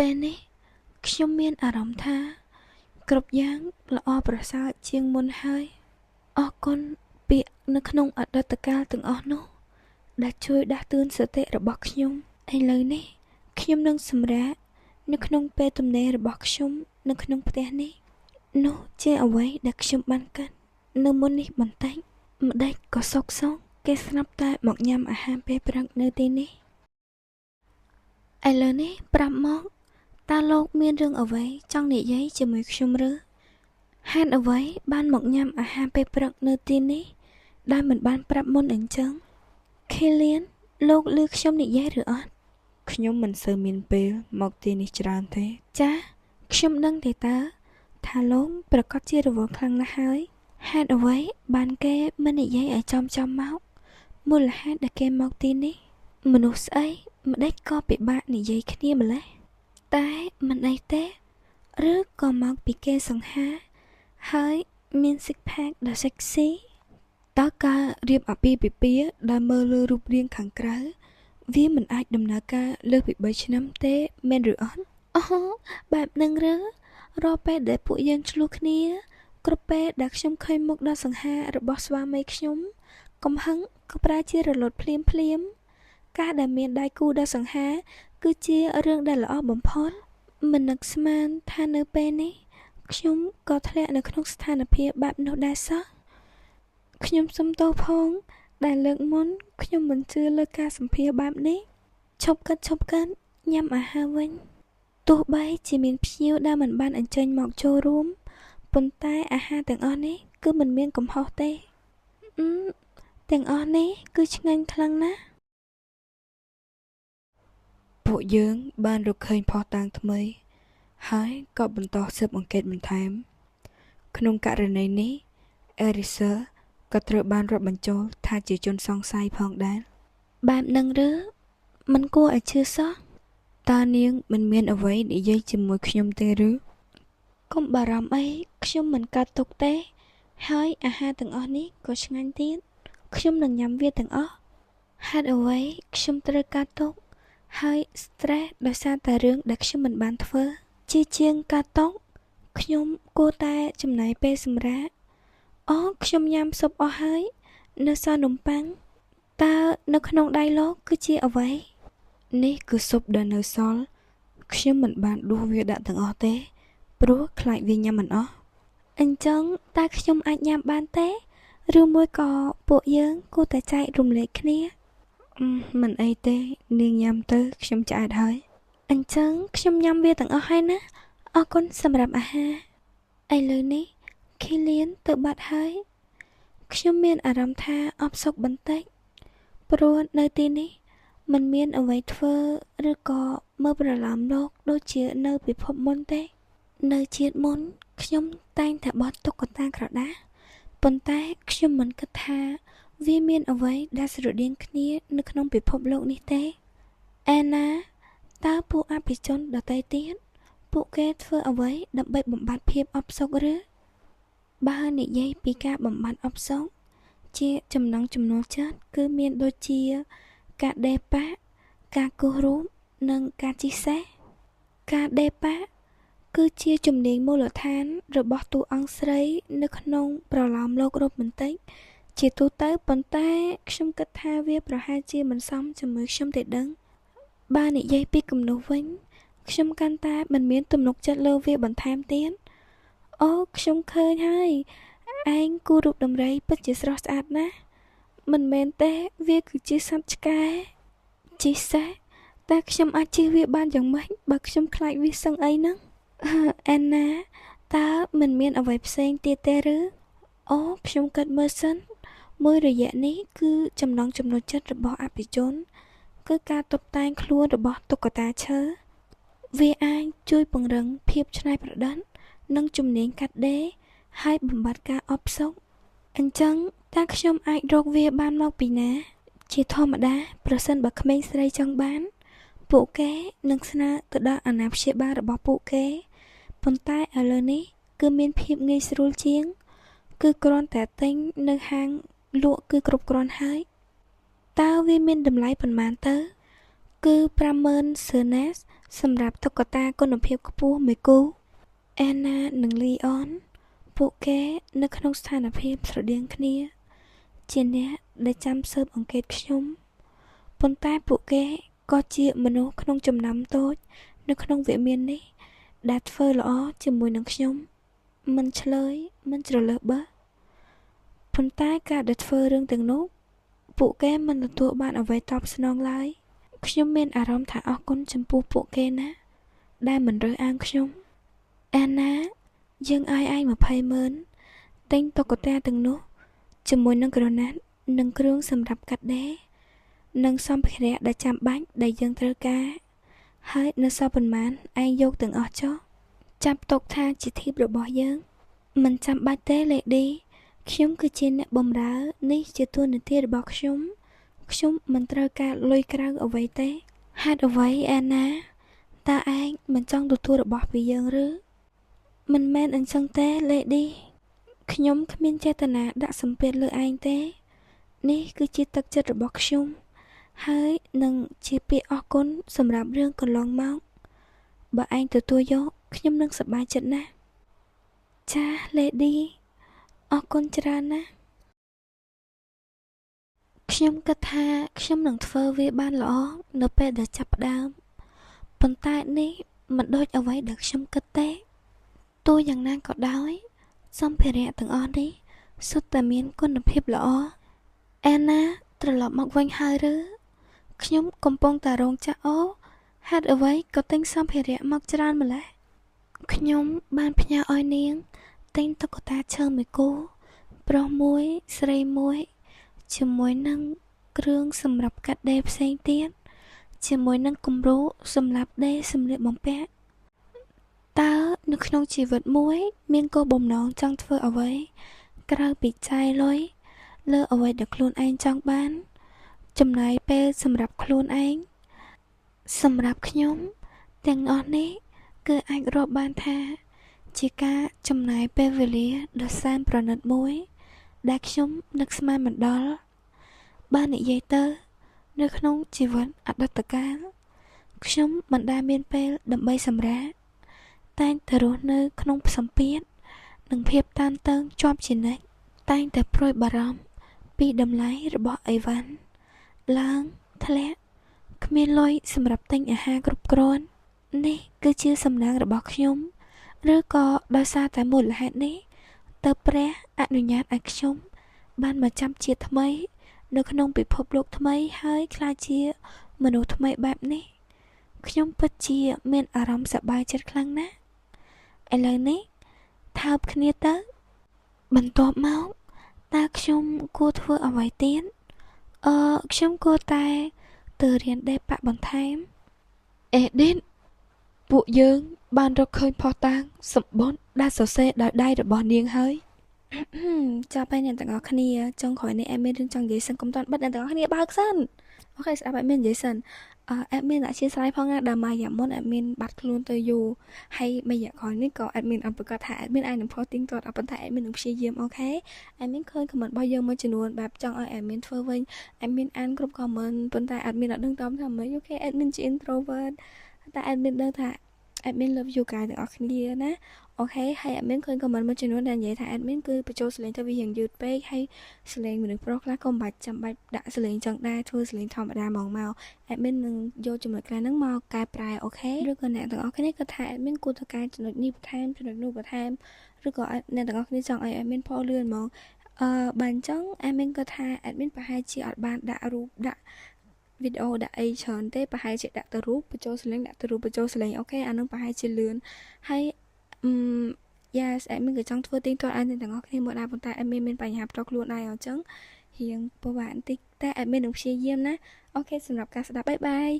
ពេលនេះខ្ញុំមានអារម្មណ៍ថា គ្រប់យ៉ាងល្អប្រសើរជាងមុនហើយអរគុណពាក្យនៅក្នុងអតីតកាលទាំងអស់នោះដែលជួយដាស់តឿនសតិរបស់ខ្ញុំឥឡូវនេះខ្ញុំនឹងសម្រាកនៅក្នុងពេលទំនេររបស់ខ្ញុំនៅក្នុងផ្ទះនេះនោះជាអ្វីដែលខ្ញុំបានគិតនៅមុននេះបន្តិចម្ដេចក៏សុកសុកគេស្រាប់តែមកញ៉ាំអាហារពេលព្រឹកនៅទីនេះឥឡូវនេះប្រាប់មកតើលោកមានរឿងអ្វីចង់និយាយជាមួយខ្ញុំឬហេតុអ្វីបានមកញ៉ាំអាហារពេលព្រឹកនៅទីនេះដែលមិនបានប្រាប់មុនអញ្ចឹងខេលៀនលោកឮខ្ញុំនិយាយឬអត់ ខ្ញុំមិនសូវមានពេលមកទីនេះច្រើនទេ ចាខ្ញុំដឹងទេតើថាលោកប្រកាសជារវល់ខ្លាំងណាស់ហើយហេតុអ្វីបានគេមិននិយាយឲ្យចំចំមកមូលហេតុដែលគេមកទីនេះមនុស្សស្អីម្ដេចក៏ពិបាកនិយាយគ្នាម្ល៉េះតែមិនអីទេឬក៏មកពីគេសង្ហាហើយមាន six pack ដ៏ sexy តើការរៀបអាពាហ៍ពិពាហ៍ដែលមើលលើរូបរាងខាងក្រៅវាមិនអាចដំណើរការលើសពី3ឆ្នាំទេមែនឬអត់ អូបែបនឹងឬរាល់ពេលដែលពួកយើងឆ្លោះគ្នាគ្រប់ពេលដែលខ្ញុំឃើញមុខដ៏សង្ហារបស់ស្វាមីខ្ញុំកំហឹងក៏ប្រែជារលត់ភ្លាមភ្លាមការដែលមានដៃគូដ៏សង្ហាគឺជារឿងដែលល្អបំផុតមិននឹកស្មានថានៅពេលនេះខ្ញុំក៏ធ្លាក់នៅក្នុងស្ថានភាពបែបនោះដែរសោះខ្ញុំសុំទោសផងដែលលើកមុនខ្ញុំមិនជឿលើការសម្ភាសបែបនេះឈប់គិតឈប់គិតញ៉ាំអាហារវិញទោះបីជាមានភ្ញៀវដែលមិនបានអញ្ជើញមកចូលរួមប៉ុន្តែអាហារទាំងអស់នេះគឺមិនមានកំហុសទេអឺទាំងអស់នេះគឺឆ្ងាញ់ខ្លាំងណាស់ ពួកយើងបានរកឃើញភស្តុតាងថ្មី ហើយក៏បន្តស៊ើបអង្កេតបន្ថែម ក្នុងករណីនេះអេរីសឺក៏ត្រូវបានរាប់បញ្ចូលថាជាជនសង្ស័យផងដែរ បែបនឹងឬមិនគួរឲ្យជឿសោះ តើនាងមិនមានអ្វីនិយាយជាមួយខ្ញុំទេឬ កុំបារម្ភអីខ្ញុំមិនកើតទុកទេ ហើយអាហារទាំងអស់នេះក៏ឆ្ងាញ់ទៀតខ្ញុំនឹងញ៉ាំវាទាំងអស់ហេតុអ្វីខ្ញុំត្រូវកើតទុកហើយ stress ដោយសារតែរឿងដែលខ្ញុំមិនបានធ្វើជាជាងកើតទុកខ្ញុំគួរតែចំណាយពេលសម្រាកអូខ្ញុំញ៉ាំស៊ុបអស់ហើយនៅសល់នំប៉័ងតើនៅក្នុងដៃលោកគឺជាអ្វី នេះគឺស៊ុបដែលនៅសល់ខ្ញុំមិនបានដួសវាដាក់ទាំងអស់ទេព្រោះខ្លាចវាញ៉ាំមិនអស់ អញ្ចឹងតើខ្ញុំអាចញ៉ាំបានទេឬមួយក៏ពួកយើងគួរតែចែករំលែកគ្នា មិនអីទេនាងញ៉ាំទៅខ្ញុំឆ្អែតហើយ អញ្ចឹងខ្ញុំញ៉ាំវាទាំងអស់ហើយណាអរគុណសម្រាប់អាហារឥឡូវនេះខីលៀនទៅបាត់ហើយខ្ញុំមានអារម្មណ៍ថាអផ្សុកបន្តិចព្រោះនៅទីនេះមិនមានអ្វីធ្វើឬក៏មើលប្រឡំលោកដូចជានៅពិភពមុនទេនៅជាតិមុនខ្ញុំតែងតែបត់តុក្កតាក្រដាសប៉ុន្តែខ្ញុំមិនគិតថាវាមានអ្វីដែលស្រដៀងគ្នានៅក្នុងពិភពលោកនេះទេអែណាតើពួកអភិជនដទៃទៀតពួកគេធ្វើអ្វីដើម្បីបំបត្តិភាពអផ្សុកឬបើនិយាយពីការបំបត្តិអផ្សុកជាចំណង់ចំណូលចិត្តគឺមានដូចជាការដេរប៉ាក់ការគូសរូបនិងការជិះសេះការដេរប៉ាក់គឺជាជំនាញមូលដ្ឋានរបស់តួអង្គស្រីនៅក្នុងប្រលោមលោករ៉ូមែនទិកជាទូទៅប៉ុន្តែខ្ញុំគិតថាវាប្រហែលជាមិនសមជាមួយខ្ញុំទេដឹងបើនិយាយពីគំនូសវិញខ្ញុំកាន់តែមិនមានទំនុកចិត្តលើវាបន្ថែមទៀតអូខ្ញុំឃើញហើយឯងគូររូបដំរីពិតជាស្រស់ស្អាតណាស់មិនមែនទេវាគឺជាសត្វឆ្កែជិះសេះតែខ្ញុំអាចជិះវាបានយ៉ាងម៉េចបើខ្ញុំខ្លាចវាសឹងអីហ្នឹងអែនណាតើមិនមានអ្វីផ្សេងទៀតទេឬអូខ្ញុំគិតមើលសិនមួយរយៈនេះគឺចំណង់ចំណូលចិត្តរបស់អភិជនគឺការតុបតែងខ្លួនរបស់តុក្កតាឈើវាអាចជួយពង្រឹងភាពច្នៃប្រឌិតនិងជំនាញកាត់ដេរហើយបំបត្តិការអផ្សុកអញ្ចឹងតើខ្ញុំអាចរកវាបានមកពីណាជាធម្មតាប្រសិនបើក្មេងស្រីចង់បានពួកគេនឹងស្នើទៅដល់អាណាព្យាបាលរបស់ពួកគេប៉ុន្តែឥឡូវនេះគឺមានភាពងាយស្រួលជាងគឺគ្រាន់តែទិញនៅហាងលក់គឺគ្រប់គ្រាន់ហើយតើវាមានតម្លៃប៉ុន្មានទៅ គឺ50000 សឺណេសសម្រាប់តុក្កតាគុណភាពខ្ពស់មួយគូអែណានិងលីអនពួកគេនៅក្នុងស្ថានភាពស្រដៀងគ្នា ជាអ្នកដែលចាំស៊ើបអង្កេតខ្ញុំប៉ុន្តែពួកគេក៏ជាមនុស្សក្នុងចំណោមតូចនៅក្នុងវិមាននេះដែលធ្វើល្អជាមួយនឹងខ្ញុំមិនឆ្លើយមិនជ្រលើសបើប៉ុន្តែការដែលធ្វើរឿងទាំងនោះពួកគេមិនទទួលបានអ្វីតបស្នងឡើយខ្ញុំមានអារម្មណ៍ថាអរគុណចំពោះពួកគេណាស់ដែលមិនរើសអើងខ្ញុំអាណាយើងឲ្យឯង200,000ទិញតុក្កតាទាំងនោះជាមួយនឹងក្រណាត់និងគ្រឿងសម្រាប់កាត់ដេរនិងសម្ភារៈដែលចាំបាច់ដែលយើងត្រូវការហើយនៅសល់ប៉ុន្មានឯងយកទាំងអស់ចុះចាប់ទុកថាជាធីបរបស់យើងមិនចាំបាច់ទេលេឌីខ្ញុំគឺជាអ្នកបម្រើនេះជាតួនាទីរបស់ខ្ញុំខ្ញុំមិនត្រូវការលុយក្រៅអ្វីទេហេតុអ្វីអាណាតើឯងមិនចង់ទទួលរបស់ពីយើងឬមិនមែនអញ្ចឹងទេលេឌីខ្ញុំគ្មានចេតនាដាក់សម្ពាធលើឯងទេនេះគឺជាទឹកចិត្តរបស់ខ្ញុំហើយនឹងជាពាក្យអរគុណសម្រាប់រឿងកន្លងមកបើឯងទទួលយកខ្ញុំនឹងសប្បាយចិត្តណាស់ចាលេឌីអរគុណច្រើនណាស់ខ្ញុំគិតថាខ្ញុំនឹងធ្វើវាបានល្អនៅពេលដែលចាប់ផ្ដើមប៉ុន្តែនេះមិនដូចអ្វីដែលខ្ញុំគិតទេទោះយ៉ាងណាក៏ដោយសម្ភារៈទាំងអស់នេះសុទ្ធតែមានគុណភាពល្អអាណាត្រឡប់មកវិញហើយឬខ្ញុំកំពុងតែរងចាំអូហេតុអ្វីក៏ទិញសម្ភារៈមកច្រើនម្ល៉េះខ្ញុំបានផ្ញើឲ្យនាងទិញតុក្កតាឈើមួយគូប្រុសមួយស្រីមួយជាមួយនឹងគ្រឿងសម្រាប់កាត់ដេរផ្សេងទៀតជាមួយនឹងគំរូសម្រាប់ដេរសម្លៀកបំពាក់តើនៅក្នុងជីវិតមួយមានគោលបំណងចង់ធ្វើអ្វីក្រៅពីចាយលុយលើអ្វីដែលខ្លួនឯងចង់បានចំណាយពេលសម្រាប់ខ្លួនឯងសម្រាប់ខ្ញុំទាំងអស់នេះគឺអាចរាប់បានថាជាការចំណាយពេលវេលាដ៏សែនប្រណិតមួយដែលខ្ញុំនឹកស្មានមិនដល់បើនិយាយទៅនៅក្នុងជីវិតអតីតកាលខ្ញុំមិនដែលមានពេលដើម្បីសម្រាកតែងតែរស់នៅក្នុងសម្ពាធនិងភាពតានតឹងជាប់ជានិច្ចតែងតែព្រួយបារម្ភពីតម្លៃរបស់អីវ៉ាន់ឡើងធ្លាក់គ្មានលុយសម្រាប់ទិញអាហារគ្រប់គ្រាន់នេះគឺជាសំណាងរបស់ខ្ញុំឬក៏ដោយសារតែមូលហេតុនេះទើបព្រះអនុញ្ញាតឲ្យខ្ញុំបានមកចាប់ជាថ្មីនៅក្នុងពិភពលោកថ្មីហើយក្លាយជាមនុស្សថ្មីបែបនេះខ្ញុំពិតជាមានអារម្មណ៍សប្បាយចិត្តខ្លាំងណាស់ឥឡូវនេះថើបគ្នាទៅបន្ទាប់មកតើខ្ញុំគួរធ្វើអ្វីទៀតខ្ញុំគួរតែទៅរៀនដេរប៉ាក់បន្ថែមអេឌីតពួកយើងបានរកឃើញភស្តុតាងសម្បត្តិដែលសរសេរដោយដៃរបស់នាងហើយ ចាប់ហើយអ្នកទាំងអស់គ្នាចុងក្រោយនេះអែមានរឿងចង់និយាយសិនកុំតាន់បិទអ្នកទាំងអស់គ្នាបើកសិនអូខេស្ដាប់អែមាននិយាយសិនអែមានអធិស្ឋានផងណាដែលមួយរយៈមុនអែមានបាត់ខ្លួនទៅយូរហើយមួយរយៈក្រោយនេះក៏អែមានអត់ប្រកាសថាអែមានអាចនឹងផុសទៀងទាត់ប៉ុន្តែអែមាននឹងព្យាយាមអូខេអែមានឃើញ comment របស់យើងមួយចំនួនបែបចង់ឲ្យអែមានធ្វើវិញអែមានអានគ្រប់ comment ប៉ុន្តែអែមានអត់ដឹងតបថាម៉េចអូខេអែមានជា introvert តែអែមានដឹងថា admin love you guys ទាំងអស់គ្នាណាអូខេហើយ admin ឃើញ comment មួយចំនួនដែលនិយាយថា admin គឺបញ្ចូលសំឡេងទៅវារៀងយឺតពេកហើយសំឡេងមនុស្សប្រុសខ្លះក៏មិនបាច់ចាំបាច់ដាក់សំឡេងចឹងដែរធ្វើសំឡេងធម្មតាហ្មងមក admin នឹងយកចំណុចខ្លះហ្នឹងមកកែប្រែអូខេឬក៏អ្នកទាំងអស់គ្នាគាត់ថា admin គួរតែកែចំណុចនេះបន្ថែមចំណុចនោះបន្ថែមឬក៏អ្នកទាំងអស់គ្នាចង់ឲ្យ admin ផុសលឿនហ្មងបើអញ្ចឹង admin គាត់ថា admin ប្រហែលជាអត់បានដាក់រូបដាក់វីដេអូដាក់អីច្រើនទេប្រហែលជាដាក់ទៅរូបបញ្ចូលសំឡេងដាក់ទៅរូបបញ្ចូលសំឡេងអូខេអានឹងប្រហែលជាលឿនហើយអឺ yes admin ក៏ចង់ធ្វើទៀងទាត់ឲ្យអ្នកទាំងអស់គ្នាមកដែរប៉ុន្តែ admin មានបញ្ហាផ្ទាល់ខ្លួនដែរអញ្ចឹងរៀងពិបាកបន្តិចតែ admin នឹងព្យាយាមណាអូខេសម្រាប់ការស្ដាប់ bye bye.